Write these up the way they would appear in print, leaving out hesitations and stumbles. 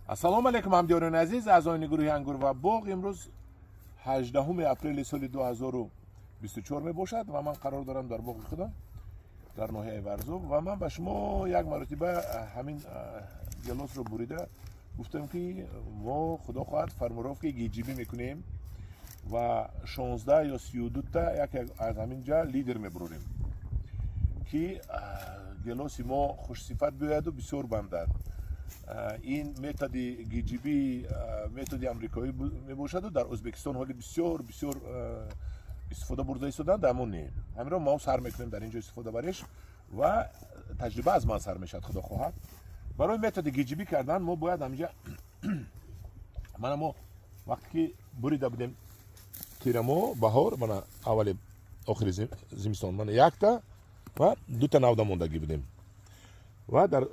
Ассалому алайкум ҳамдиёрони азиз, аъзоёни гурӯҳи Ангур ва боғ. Имрӯз 18 апрели соли 2024 мебошад ва ман қарор дорам дар боғи худам дар ноҳияи Варзоб ва ман ба шумо як маротиба ҳамин гелосро бурида гуфтам, ки мо худо хоҳад формировки ГГБ мекунем ва 16 ё 32 та яке аз ҳамин ҷа лидер мебурорем, ки гелоси мо хушсифат биёяду бисёр бандад. Ин методи ГГБ методи амрикоӣ мебошаду дар Ӯзбекистон ҳоли бисёр бисёр истифода бурда истоданд, аммо не. Ҳаминро мо сар мекунем дар ин ҷо истифода бареш ва таҷриба аз ман сар мешавад, худо хоҳад. Барои методи ГГБ кардан мо бояд ҳаминҷа мана мо вақте ки бурида будем тирамо баҳор, мана аввали охири зимистон, мана якта ва дута навда мондагӣ будем ва дар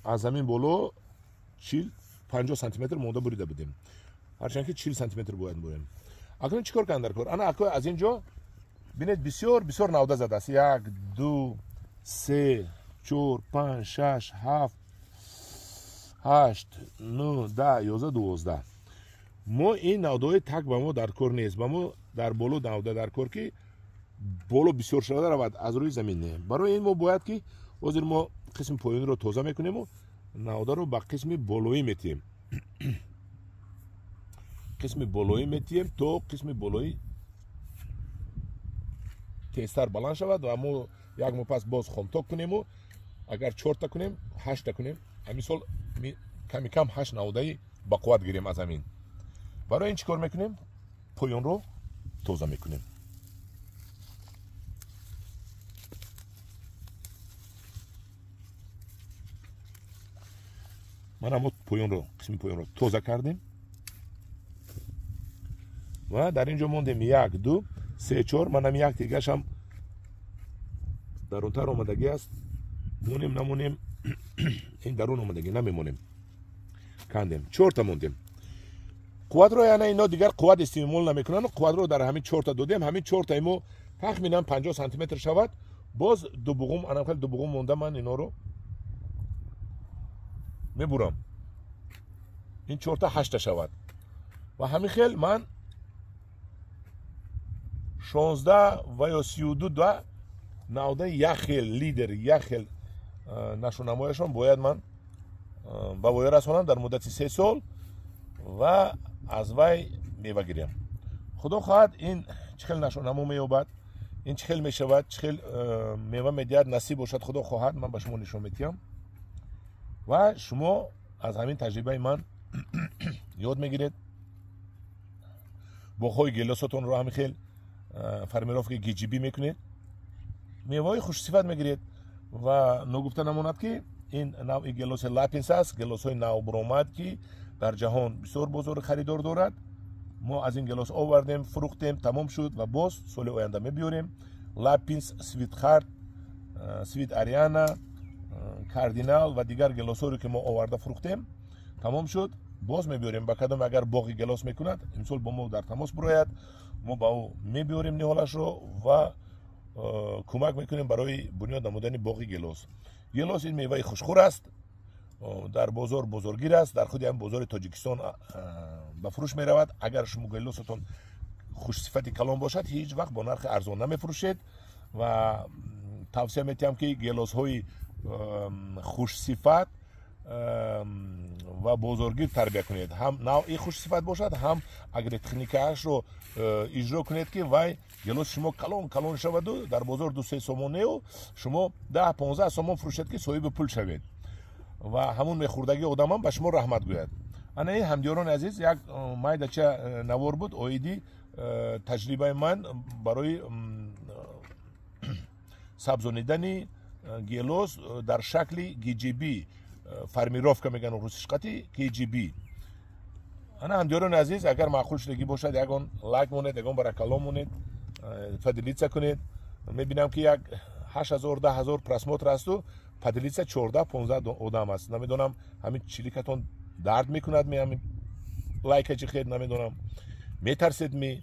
аз замин боло 40-50 сантиметр монда бурида будем. Ҳарчанд ки 40 сантиметр бояд бурем. Акнун чӣ кор кардам дар кор? Ана акои аз ин ҷо бинед, бисёр бисёр навда задааст. 1, 2, 3, 4, 5, 6, 7, 8, 9, 10, 11, 12. Мо ин навдаҳои так ба мо дар кор нест. Ба мо дар боло навда дар кор, ки боло бисёр шуда равад аз рӯи замин не. Барои ин мо бояд ки ҳозир мо қисми поёниро тоза мекунему навдаро ба қисми болоӣ метиҳем. Қисми болоӣ метиҳем то қисми болоӣ тезтар баланд шавад ва мо як моҳ пас боз хомток кунему агар 4та кунем, 8та кунем, ҳамин сол ками кам 8 навдаи бақувват гирем аз ҳамин. Барои ин чӣ кор мекунем? Поёнро тоза мекунем. Мана мо поёнро, қисми поёнро тоза кардем ва дар ин ҷо мондем 1, 2, 3, 4. Манам як дигашам дарунтар омадагӣ аст. Монем, намонем, ин дарун омадагӣ намемонем. Кандем, 4та мондем. Қувватро яъне ино дигар қувват истеъмол намекунанд, қувватро дар ҳамин 4та додем. Ҳамин 4таи мо тахминан 50 сантиметр шавад. Боз ду буғум, анам хеле ду буғум монда, ман иноро мебурам. Ин 4та 8та шавад. Ва ҳамин хел ман 16 ва ё 32 навда як хел лидер, як хел нашунамояшон бояд ман ба воя расонам дар муддати 3 сол ва аз вай мева гирем. Худо хоҳад ин чӣ хел нашунамо меёбад, ин чӣ хел мешавад, чӣ хел мева медиҳад, насиб бошад, худо хоҳад ман ба шумо нишон медиҳам ва шумо аз ҳамин таҷрибаи ман ёд мегиред. Боғҳои гелосотонро ҳамин хел формировки ГГБ мекунед, меваҳои хушсифат мегиред. Ва ногуфта намонад, ки ин навъи гелоси Лапинс аст, гелосҳои навбуромад, ки дар ҷаҳон бисёр бозори харидор дорад. Мо аз ин гелос овардем, фурӯхтем, тамом шуд ва боз соли оянда мебиёрем. Лапинс, Свитхарт, Свит Ариана, Кардинал ва дигар гелосҳоро ки мо оварда фурӯхтем, тамом шуд, боз мебиёрем. Ба кадом агар боғи гелос мекунад, имсол бо мо дар тамос бирояд, мо ба ӯ мебиёрем ниҳолашро ва кӯмак мекунем барои бунёд намудани боғи гелос. Гелос ин меваи хушхӯр аст, дар бозор бозоргир аст, дар худи ҳам бозори Тоҷикистон ба фурӯш меравад. Агар шумо гелосатон хушсифати калон бошад, ҳеҷ вақт бо нархи арзон намефурӯшед ва тавсия метиҳам, ки гелосҳои хушсифат ва бозоргир тарбия кунед. Ҳам навъи хушсифат бошад, ҳам агротехникаашро иҷро кунед, ки вай гелоси шумо калон калон шаваду дар бозор 2-3 сомонеу шумо 10-15 сомон фурӯшед, ки соҳиби пул шавед ва ҳамун мехӯрдагии одамам ба шумо раҳмат гӯяд. Ана ин ҳамдиёрони азиз як майдача навор буд оиди таҷрибаи ман барои сабзонидани гелос дар шакли ГГБ, формировка мегӯянд русишқати ГГБ. Ана ҳамдиёрони азиз, агар маъқул шудагӣ бошад, ягон лайк монед, ягон баракалло монед, поделиться кунед. Мебинам, ки як 8000, 10,000 просмотр асту поделиться 14-15 одам аст. Намедонам, ҳамин чиликатон дард мекунад ми, ҳамин лайка чӣ хел, намедонам, метарсед ми.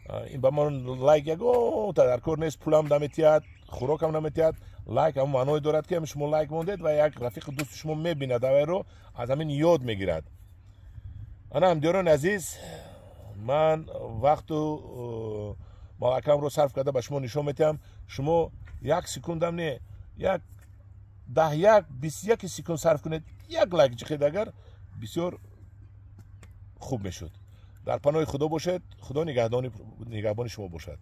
Ин ба ман лайк ягон дар кор нест, пулам наметиҳад, хӯрокам наметиҳад. Лайк ҳамон маъное дорад, ки шумо лайк мондед ва як рафиқи дӯсти шумо мебинад авайро, аз ҳамин ёд мегирад. Ана, ҳамдиёрони азиз, ман вақту малакамро сарф карда ба шумо нишон метиҳам. Шумо як секундам не, як даҳ, як 21 секунд сарф кунед, як лайк ҷиқед агар, бисёр хуб мешуд. Дар паноҳи Худо бошед, Худо нигаҳбони шумо бошад.